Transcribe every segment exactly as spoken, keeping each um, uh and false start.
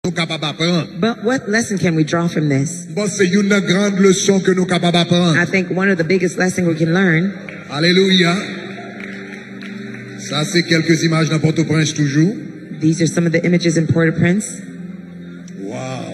nou kapab aprann. But what lesson can we draw from this? M panse youn nan gran leson ke nou kapab aprann. I think one of the biggest lessons we can learn. Alelouya. Sa se kèlke imaj nan Pòtoprens toujou. These are some of the images in Port-au-Prince. Wow.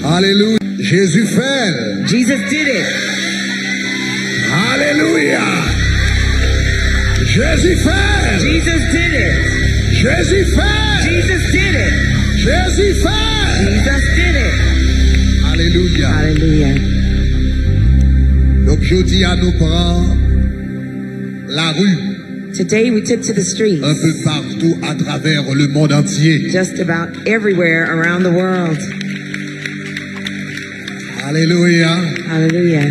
Alelouya. Jezi fè l. Jesus did it. Alelouya. Jezi fè l. Jesus did it. Jezi fè l. Jesus did it. Jezi fè l. Jesus did it. Alelouya. Hallelujah. Donk, jodi a, nou pran lari. Today we took to the streets. Un peu partout à travers le monde entier. Just about everywhere around the world. Alelouya. Hallelujah.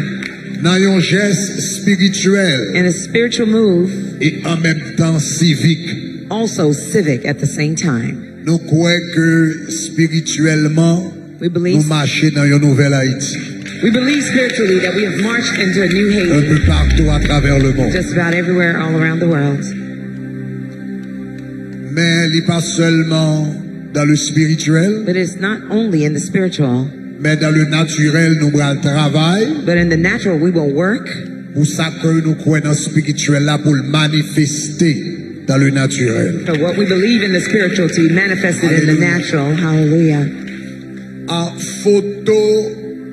Nan yon jès espirityèl. In a spiritual move. E an menm tan sivik. Also civic at the same time. Nou kwè ke espirityèlman, we believe, nou mache nan yon nouvèl Ayiti. We believe spiritually that we have marched into a new Haiti. Un peu partout à travers le monde. Just about everywhere all around the world. Men li pa sèlman dans le spirituel. But it's not only in the spiritual. Men dans le naturel, nou pral travay. But in the natural, we will work. Pou sa ke nou kwè nan espirityèl la, pou l manifeste dans le naturel. For what we believe in the spiritual to be manifested in the natural. Hallelujah. An foto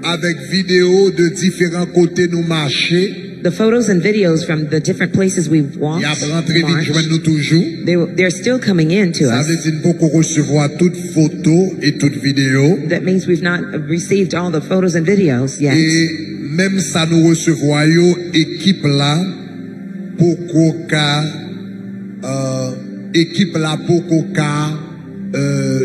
avèk videyo de diferan kote nou mache. The photos and videos from the different places we've walked, y ap rantre vin jwenn nou toujou. They, they're still coming in to us. Sa vle di n poko resevwa tout foto e tout videyo. That means we've not received all the photos and videos yet. E menm sa nou resevwa yo, ekip la poko ka, euh, ekip la poko ka, euh,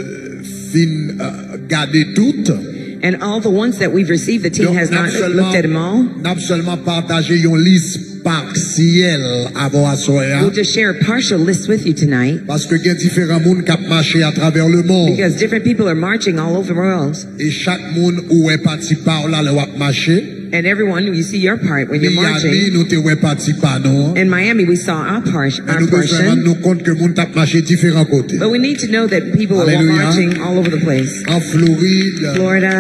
fin, euh, gade tout. And all the ones that we've received, the team has not looked at them all. Donk, n ap sèlman, n ap sèlman pataje yon lis pasyèl avè w aswè a. We'll just share a partial list with you tonight. Paske gen diferan moun k ap mache atravè lemonn. Because different people are marching all over the world. E chak moun ou wè pati pa w la lè w ap mache. And everyone, you see your part when you're marching. Miami, nou te wè pati pa nou an. In Miami, we saw our part, our portion. Men nou bezwen rann nou kont ke moun t ap mache diferan kote. But we need to know that people were marching all over the place. Alelouya. An Florid, Florida,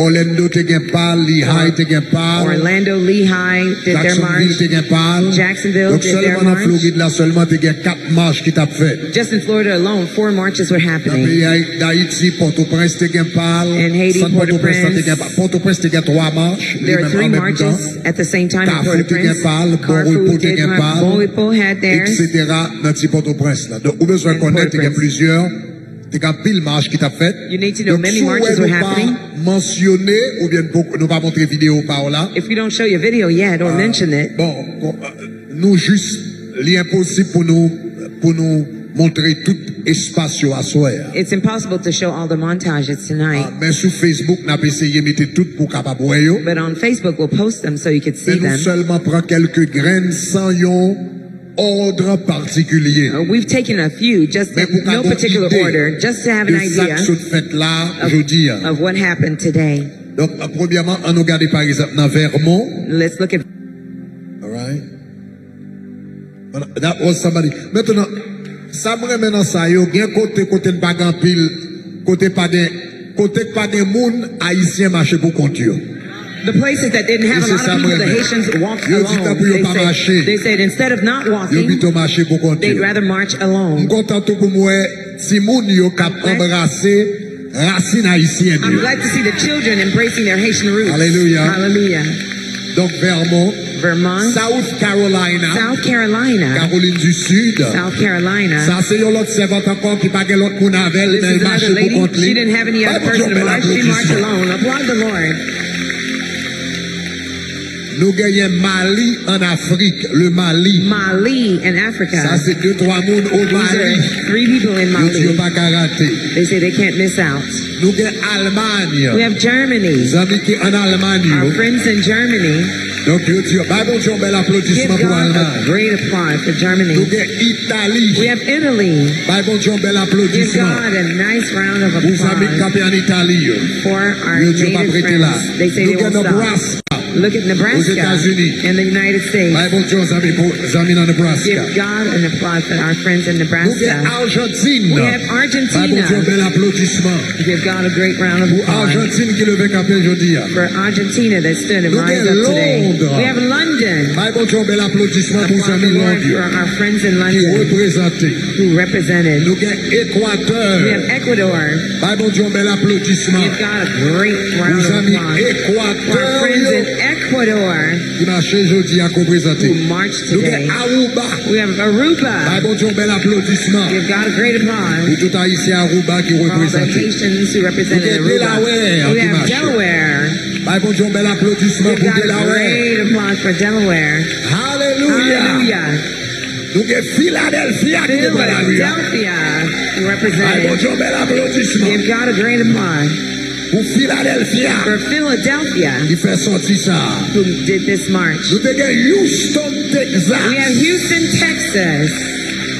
Orlando te gen pa l, Lehigh te gen pa l, Orlando, Lehigh did their march. Jacksonville te gen pa l. Jacksonville did their march. Donk, sèlman nan Florid la, sèlman te gen kat mach ki t ap fèt. Just in Florida alone, four marches were happening. Nan peyi Ay-, Dayiti, Pòtoprens te gen pa l. In Haiti, sant Pòtoprens lan te gen pa l. Pòtoprens te gen twa mach, li menm an menm tan. There are three marches at the same time in Port-au-Prince. Kafou te gen pa l, Bon Repo te gen pa l, Bon Repo had theirs. Etsetera, nan ti Pòtoprens la. Donk, ou bezwen konnen, te gen plizyè, te gen anpil mach ki t ap fèt. You need to know many marches were happening. Donk, si w wè nou pa mansyone, oubyen nou pa montre videyo pa w la, if we don't show your video yet or mention it, bon, nou jis, li enposib pou nou, pou nou montre tout espas yo aswè a. It's impossible to show all the montages tonight. Ah, men sou Facebook, n ap eseye mete tout pou w kapab wè yo. But on Facebook, we'll post them so you could see them. Men nou sèlman pran kèlke grenn san yon òd patikilye. Uh, we've taken a few, just in no particular order, just to have an idea of, of what happened today. Men pou kapab gen ide de sa k sot fèt la jodi a. Donk, premyèman, ann nou gade, pa egzanp, nan Vèmon. Let's look at All right. That was somebody. Mentnan, sa m renmen nan sa yo, gen kote, kote n pa gen anpil, kote pa gen, kote k pa gen moun, Ayisyen mache pou kont yo. The places that didn't have a lot of people, the Haitians walked alone. E se sa m renmen. Yo di, tanpri yo pa mache. They say, they said instead of not walking, yo pito mache pou kont yo. They'd rather march alone. M kontan tou pou m wè timoun yo k ap anbrase rasin ayisyen yo. I'm glad to see the children embracing their Haitian roots. Alelouya. Hallelujah. Donk, Vermont, Vermont, South Carolina, South Carolina, Caroline du Sud. South Carolina. Sa se yon lòt sèvant ankò ki pa gen lòt moun avè l, men l mache pou kont li. Bay Bondye yon bèl aplodisman. Applaud the Lord. Nou genyen Mali ann Afrik, le Mali. Mali in Africa. Sa se de twa moun o Mali. These are three people in Mali. Yo di yo pa ka rate. They say they can't miss out. Nou gen Almany. We have Germany. Zanmi ki ann Almany yo. Our friends in Germany. Donk, yo di yo, bay Bondye yon bèl aplodisman pou Almany. Give God a great applause for Germany. Nou gen Itali. We have Italy. Bay Bondye yon bèl aplodisman. Give God a nice round of applause. Pou zanmi k kanpe ann Itali yo. For our native friends. Yo di yo p ap rete la. They say they won't stop. Nou gen Nebraska. Look at Nebraska in the United States. Ozetazini. Bay Bondye yon zanmi pou zanmi nan Nebraska. Give God an applause for our friends in Nebraska. Nou gen Ajantin. We have Argentina. Bay Bondye yon bèl aplodisman. Give God a great round of applause. Pou Ajantin ki leve kanpe jodi a. For Argentina that stood and rise up today. Nou gen Lond. We have London. Bay Bondye yon bèl aplodisman pou zanmi Lond yo. Applaud the Lord for our friends in London. Ki reprezante. Who represented. Nou gen Ekwatè. We have Ecuador. Bay Bondye yon bèl aplodisman. Give God a great round of applause. Pou zanmi Ekwatè yo. For our friends in Ecuador. Ki mache jodi a k reprezante. Who marched today. Nou gen Aruba. We have Aruba. Bay Bondye yon bèl aplodisman. Give God a great applause. Pou tout Ayisyen Aruba ki reprezante. For all the Haitians who represented Aruba. Nou gen Delaware ki mache. We have Delaware. Bay Bondye yon bèl aplodisman pou Delaware. Give God a great applause for Delaware. Hallelujah. Hallelujah. Nou gen Philadelphia ki te pral arive. Philadelphia represented. Bay Bondye yon bèl aplodisman. Give God a great applause. Pou Philadelphia. For Philadelphia. Ki fè sòti sa. Who did this march. Nou te gen Houston, Texas. We have Houston, Texas.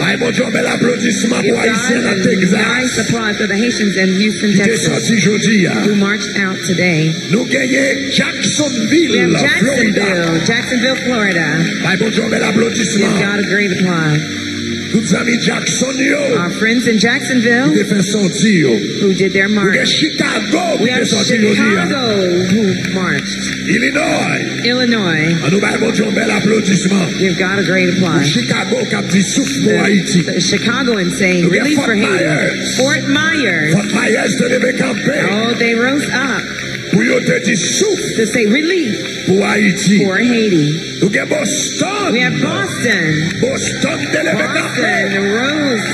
Bay Bondye yon bèl aplodisman pou Ayisyen nan Texas. Give God a nice applause for the Haitians in Houston, Texas. Ki te sòti jodi a. Who marched out today. Nou genyen Jacksonville, Florida. We have Jacksonville, Jacksonville, Florida. Bay Bondye yon bèl aplodisman. Give God a great applause. Tout zanmi Jackson yo. Our friends in Jacksonville. Ki te fè sòti yo. Who did their march. Nou gen Chicago ki te sòti jodi a. We have Chicago who marched. Illinois. Illinois. Ann nou bay Bondye yon bèl aplodisman. Give God a great applause. Pou Chicago k ap di souf pou Ayiti. The, the Chicagoans saying, relief for Haiti. Nou gen Fort Myers. Fort Myers. Fort Myers te leve kanpe. Oh, they rose up. Pou yo te di souf. To say relief. Pou Ayiti. For Haiti. Nou gen Boston. We have Boston. Boston te leve kanpe. Boston rose.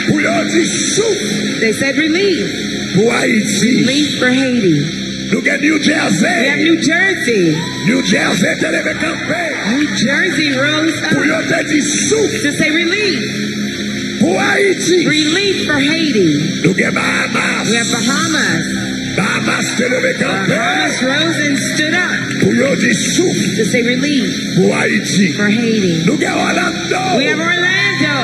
Pou yo di souf. They said relief. Pou Ayiti. Relief for Haiti. Nou gen New Jersey. We have New Jersey. New Jersey te leve kanpe. New Jersey rose up. Pou yo te di souf. To say relief. Pou Ayiti. Relief for Haiti. Nou gen Bahamas. We have Bahamas. Bahamas te leve kanpe. Bahamas rose and stood up. Pou yo di souf. To say relief. Pou Ayiti. For Haiti. Nou gen Orlando. We have Orlando.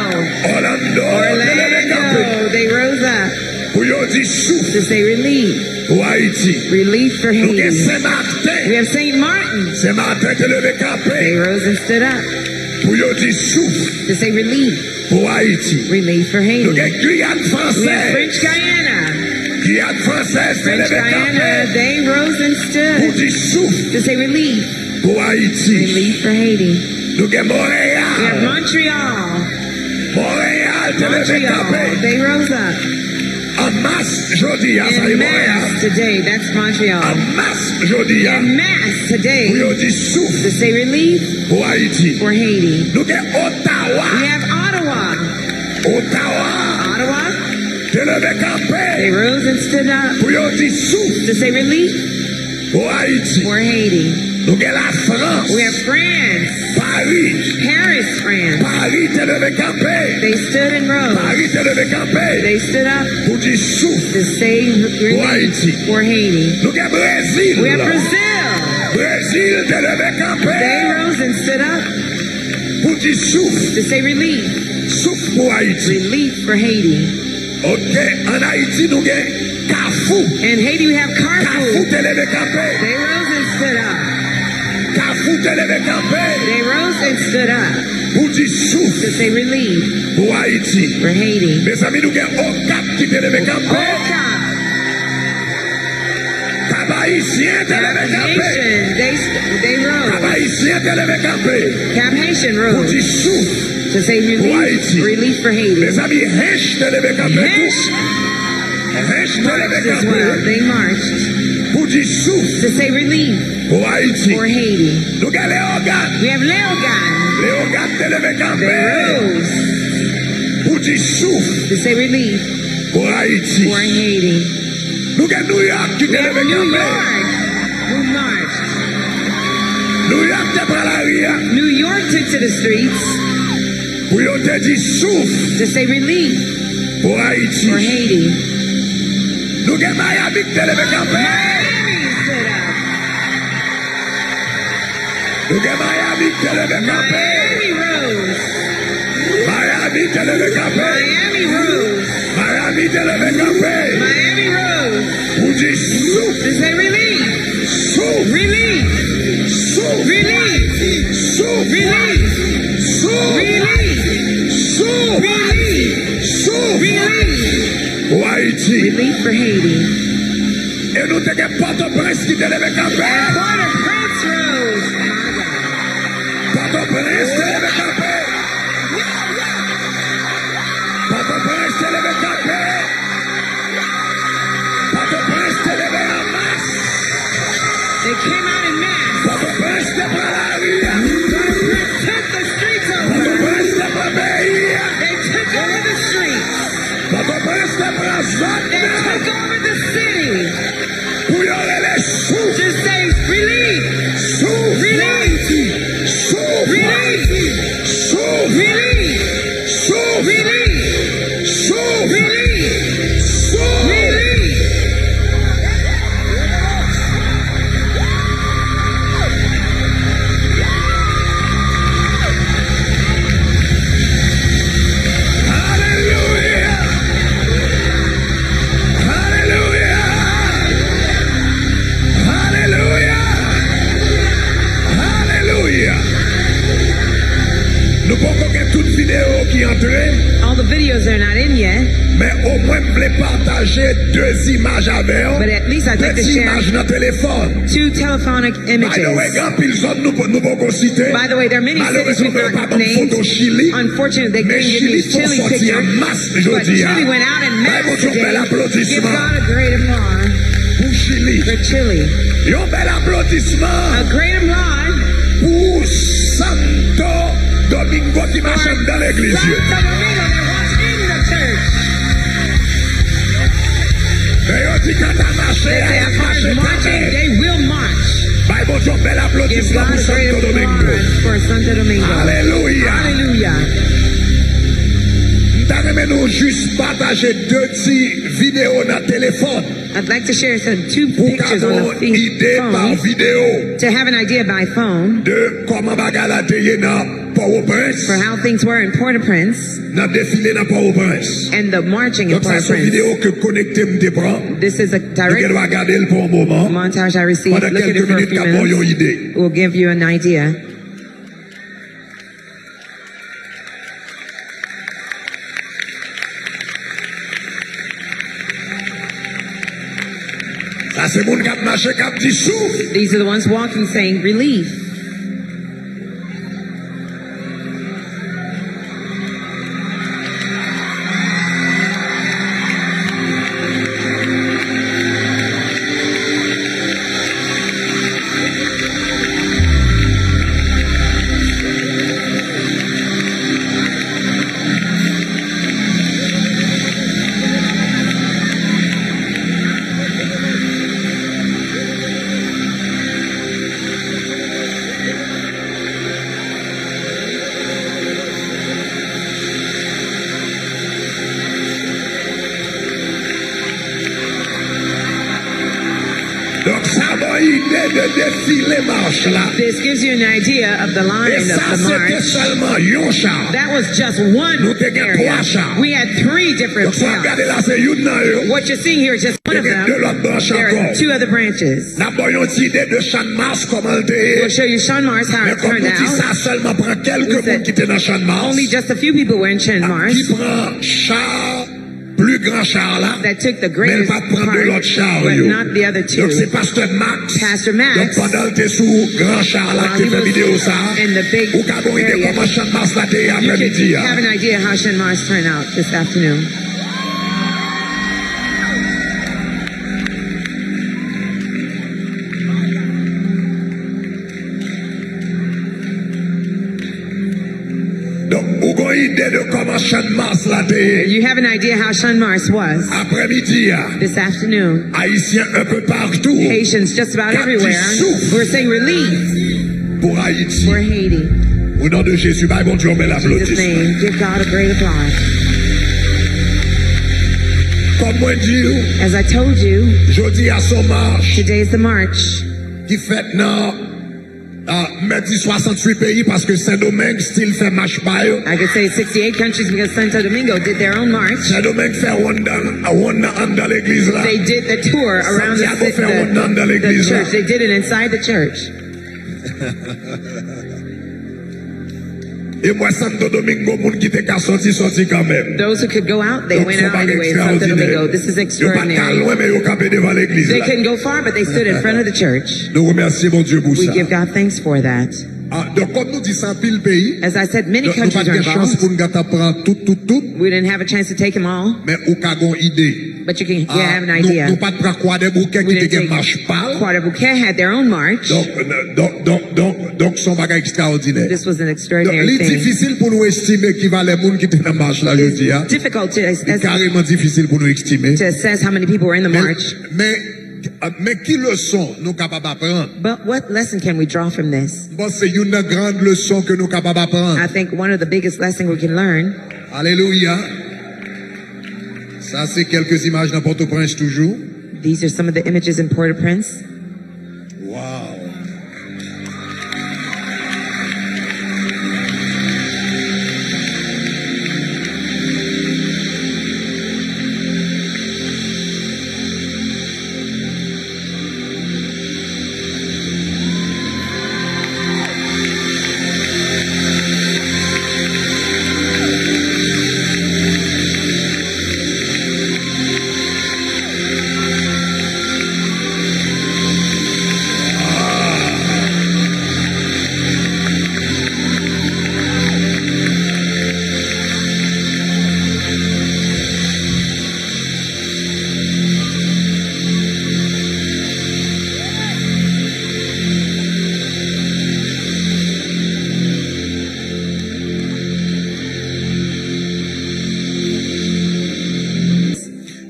Orlando te leve kanpe. Orlando, they rose up. Pou yo di souf. To say relief. Pou Ayiti. Relief for Haiti. Nou gen Sen Maten. We have Saint Martin. Sen Maten te leve kanpe. They rose and stood up. Pou yo di souf. To say relief. Pou Ayiti. Relief for Haiti. Nou gen Giyàn Fransèz. We have French Guiana. Giyàn Fransèz te leve kanpe. French Guiana, they rose and stood. Pou di souf. To say relief. Pou Ayiti. Relief for Haiti. Nou gen Monreyal. We have Montreal. Monreyal te leve kanpe. Montreal, they rose up. An mas jodi a, sa e Monreyal. In mass today, that's Montreal. An mas jodi a. In mass today. Pou yo di souf. To say relief. Pou Ayiti. For Haiti. Nou gen Ottawa. We have Ottawa. Ottawa. Ottawa. Te leve kanpe. They rose and stood up. Pou yo di souf. To say relief. Pou Ayiti. For Haiti. Nou gen Lafrans. We have France. Pari. Paris, France. Pari te leve kanpe. They stood and rose. Pari te leve kanpe. They stood up. Pou di souf. To say relief. Pou Ayiti. For Haiti. Nou gen Brezil. We have Brazil. Brezil te leve kanpe. They rose and stood up. Pou di souf. To say relief. Souf pou Ayiti. Relief for Haiti. Ok, ann Ayiti nou gen Kafou. In Haiti, we have Carrefour. Kafou te leve kanpe. They rose and stood up. Kafou te leve kanpe. They rose and stood up. Pou di souf. To say relief. Pou Ayiti. For Haiti. Mezanmi, nou gen Okap ki te leve kanpe. Okap. Kap Ayisyen te leve kanpe. Nation, they, they rose. Kap Ayisyen te leve kanpe. Cap Haitian rose. Pou di souf. To say relief, relief for Haiti. Mezanmi, Hench te leve kanpe tou. Hench. Hench te leve kanpe. As well. They marched. Pou Di souf to say relief pou Ayiti. For Haiti. Nou gen Leyogàn. We have Leyogàn. Leyogàn te leve kanpe. They rose pou di souf to say relief pou Ayiti. For Haiti. Nou gen Nouyòk ki te leve kanpe. We have New York who marched. Nouyòk te pran lari a. New York took to the streets pou yo te di souf to say relief pou Ayiti. For Haiti. Nou gen Miami ki te leve kanpe. Miami stood up. Nou gen Miami ki te leve kanpe. Miami rose. Miami te leve kanpe. Miami rose. Miami te leve kanpe. Miami rose. Pou di souf. To say relief. Souf. Relief. Souf. Relief. Souf. Relief. Souf. Relief. Souf. Relief. Souf. Relief. Pou Ayiti. Relief for Haiti. E nou te gen Pòtoprens ki te leve kanpe. And Port-au-Prince rose. Pòtoprens te leve kanpe. Pòtoprens te leve kanpe. Pòtoprens te leve an mas. They came out in mass. Pòtoprens te pran lari a. Port-au-Prince took the streets over. Pòtoprens te pran peyi a. They took over the streets. Pòtoprens te pran zòn nan. They took over the city. Pou yo rele souf. Just say, "Relief." Souf. Relief. Souf. Relief. Souf. Relief. Souf. Relief. Souf. Relief. Souf. Relief. Alelouya! Alelouya! Alelouya! Alelouya! Nou poko gen tout videyo ki antre. All the videos are not in yet. Men omwen m vle pataje de imaj avè w. But at least I'd like to share two telephonic images. De ti imaj nan telefòn. By the way, gen anpil zòn nou, nou poko site. By the way, there are many cities we've not named. Malere, yo pa ban m foto Chili. Unfortunately, they couldn't give me Chili's picture. Men Chili fè w sòti an mas jodi a. But Chile went out in mass today. Bay Bondye yon bèl aplodisman. Give God a great applause pou Chili. For Chile. Yon bèl aplodisman. A great applause. Pou Santo Domingo ki mache anndan legliz yo. Santo Domingo that walks in the church. Lè yo di kanta mache a, y ap mache kanmenm. They say, as far as marching, they will march. Bay Bondye yon bèl aplodisman pou Santo Domingo. Give God a great applause for Santo Domingo. Alelouya. Alelouya. M ta renmen nou jis pataje de ti videyo nan telefòn. I'd like to share some two pictures on the phone. Pou w ka gen yon ide pa videyo to have an idea by phone de kòman bagay la te ye nan Pòtoprens. For how things were in Port-au-Prince. Nan defile nan Pòtoprens. And the marching in Port-au-Prince. Donk, sa se yon videyo ke konekte m te pran. This is a direct montage I received. Nou gen dwa gade l pou yon moman. Look at it for a few minutes. Pandan kèlke minit k ap ba w yon ide. It will give you an idea. Sa se moun k ap mache, k ap di souf. These are the ones walking, saying, "Relief." Donk, sa ba w ide de defile mach la. This gives you an idea of the line of the march. E sa se te sèlman yon cha. That was just one area. Nou te gen twa cha. We had three different paths. Donk, sa w ap gade la, se youn nan yo. What you're seeing here is just one of them. Te gen de lòt branch ankò. There are two other branches. N ap ba w yon ti ide de Channmas, kòman l te ye. We'll show you Channmas, how it turned out. Men kòm nou di, sa sèlman pran kèlke moun ki te nan Channmas. We said only just a few people were in Channmas. Ki pran cha pli gran cha la, men l pa t pran de lòt cha yo. That took the greatest part, but not the other two. Donk, se pastè Max. Pastor Max, donk, pandan l te sou gran cha la, ki te fè videyo sa, while he was in the big area, ou ka gen yon ide kòman Channmas la te ye aprèmidi a. You can have an idea how Channmas turned out this afternoon. Donk, ou gon ide de kòman Chann Mars la te ye. You have an idea how Chann Mars was. Aprèmidi a, this afternoon, Ayisyen enpe patou Haitians just about k ap everywhere di souf were saying relief pou Ayiti. For Haiti. O non de Jezi, bay Bondye yon bèl aplodisman. In Jesus' name, give God a great applause. Kòm mwen di w, as I told you, jodi a se yon mach, today is the march, ki fèt nan Ah, m di swasanntuit peyi paske Sendomeng still fè mach pa yo. I could say sixty-eight countries because Santo Domingo did their own march. Sendomeng fè wonn nan, wonn nan anndan legliz la. They did the tour around the, Santiago fè wonn nan anndan legliz la. Church. They did it inside the church. E m wè Santo Domingo, moun ki te ka sòti, sòti kanmenm. Those who could go out, they went out anyway. Donk, se yon bagay ekstrawòdinè. Santo Domingo, this is extraordinary. Yo pa t ka lwen, men yo kanpe devan legliz la. They couldn't go far, but they stood in front of the church. Nou remèsye Bondye pou sa. We give God thanks for that. Ah, donk, kòm nou di, se anpil peyi. As I said, many countries are involved. Donk, nou pa t gen chans pou n gentan pran tout, tout, tout. We didn't have a chance to take them all. Men ou ka gon ide. But you can, you have an idea. Ah, nou, nou pa t pran Kwadèboukè ki te gen mach pa l. We didn't take, Kwadèboukè had their own march. Donk, donk, donk, donk, donk, se yon bagay ekstrawòdinè. This was an extraordinary thing. Donk, li difisil pou nou estime ki valè moun ki te nan mach la jodi a. It's difficult to es-, es-, Li kareman difisil pou nou estime. To assess how many people were in the march. Men, men, men ki leson nou kapab aprann? But what lesson can we draw from this? M panse youn nan gran leson ke nou kapab aprann. I think one of the biggest lessons we can learn. Alelouya. Sa se kèlke imaj nan Pòtoprens toujou. These are some of the images in Port-au-Prince. Wow.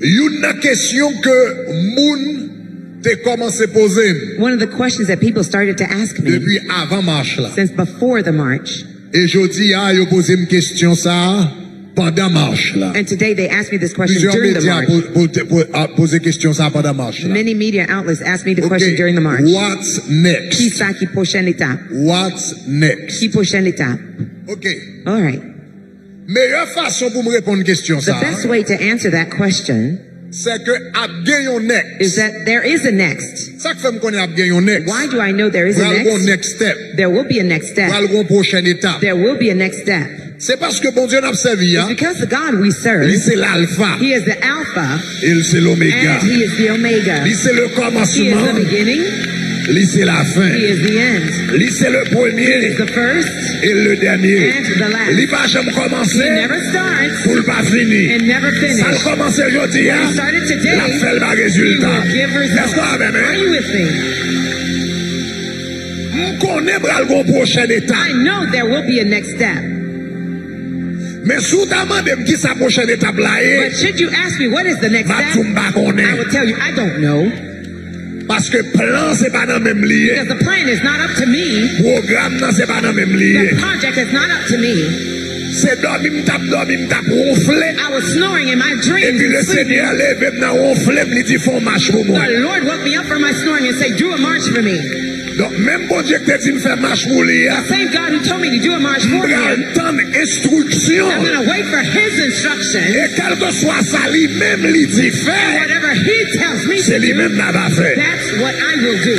Youn nan kesyon ke moun te kòmanse poze m. One of the questions that people started to ask me, depi avan mach la. Since before the march. E jodi a, yo poze m kesyon sa a pandan mach la. And today they asked me this question during the march. Plizyè medya po-, po-, po-, a, poze kesyon sa a pandan mach la. Many media outlets asked me the question during the march. Ok. What's next? Kisa ki pwochèn etap? What's next? Ki pwochèn etap? Ok. All right. Meyè fason pou m reponn kesyon sa a, the best way to answer that question, se ke ap gen yon next. Is that there is a next. Sa k fè m konnen ap gen yon next? Why do I know there is a next? Pral gen yon next step. There will be a next step. Pral gen yon pwochèn etap. There will be a next step. Se paske Bondye n ap sèvi a, it's because the God we serve, li se Lalfa. He is the Alpha. E l se Lomega. And he is the Omega. Li se le kòmansman. He is the beginning. Li se lafen. He is the end. Li se le premye. He is the first. E le dènye. And the last. Li pa janm kòmanse. He never starts. Pou l pa fini. And never finish. Sa l kòmanse jodi a, he started today, l ap fè l bay rezilta. He will give results. Èske w avè m? Are you with me? M konnen pral gon pwochèn etap. I know there will be a next step. Men si w ta mande m kisa pwochèn etap la ye, but should you ask me what is the next step, m ap di w m pa konnen. I will tell you, I don't know. Paske plan se pa nan men m li ye. Because the plan is not up to me. Pwogram nan se pa nan men m li ye. The project is not up to me. Se dòmi m t ap dòmi, m t ap wonfle. I was snoring in my dreams and sleeping. Epi Lesenyè leve m nan wonfle m, li di, "Fè yon mach pou mwen." The Lord woke me up from my snoring and said, "Do a march for me." Donk, menm Bondye ki te di m fè mach pou li a, the same God who told me to do a march for him, m pral tann enstriksyon. I'm gonna wait for his instructions. E kèlkeswa sa li menm li di fè, and whatever he tells me to do, se li menm n ap fè. That's what I will do.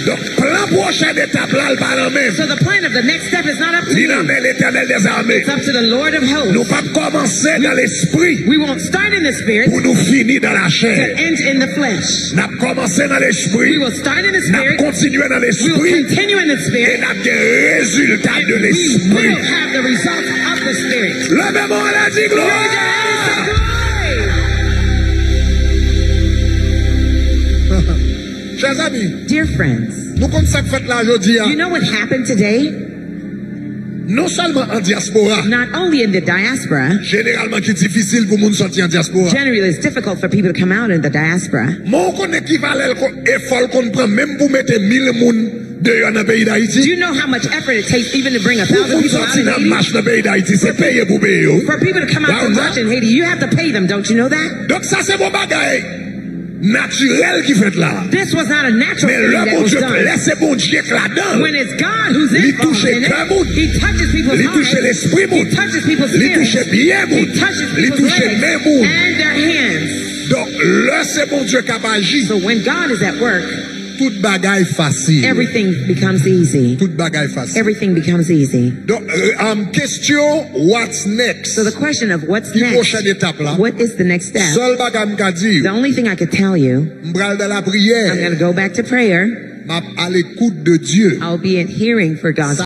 Donk, plan pwochèn etap la, l pa nan men m. So the plan of the next step is not up to me. Li nan men Letènèl dèzame. It's up to the Lord of hosts. Nou p ap kòmanse nan lespri, we won't start in the spirit, pou nou fini nan lachè, to end in the flesh. N ap kòmanse nan lespri. We will start in the spirit. N ap kontinye nan lespri. We will continue in the spirit. E n ap gen rezilta de lespri. And we will have the results of the spirit. Leve men w anlè, di glwa. Raise your hand and say, "Glory." Chè zanmi, dear friends, nou konn sa k fèt la jodi a. You know what happened today? Non sèlman an dyaspora, Not only in the diaspora, jeneralman ki difisil pou moun sòti an dyaspora. Generally it's difficult for people to come out in the diaspora. Men w konnen ki valè l kon, efò l konn pran menm pou mete mil moun deyò nan peyi Do Dayiti? You know how much effort it takes even to bring a Pou thousand moun people out sòti in nan Haiti? Mach nan peyi Dayiti, se peye pou peye yo. For people to come out Y'all and know? March in Haiti, you have to pay them. Don't you know that? Donk sa se bon bagay natirèl ki fèt la. This was not a natural Men thing lè that was Bondye, done. Lè se Bondye k ladan, When it's God who's Li involved touche in kè it, moun. He touches people's Li touche hearts. Lespri He moun. Touches people's Li touche spirits. Pye moun. He touches Li people's touche legs Men moun. And their hands. Donk lè se Bondye k ap aji, So when God is at work, tout bagay fasil. Everything becomes easy. Tout bagay fasil. Everything becomes easy. Donk, um, kesyon, what's next? So the question of what's Ki next? Pwochèn etap la? What is the next step? Sèl bagay m ka di, The only thing I could tell you, m pral nan I'm going lapriyè. to go back to prayer. M ap alekout de Dye. I'll be adhering for God's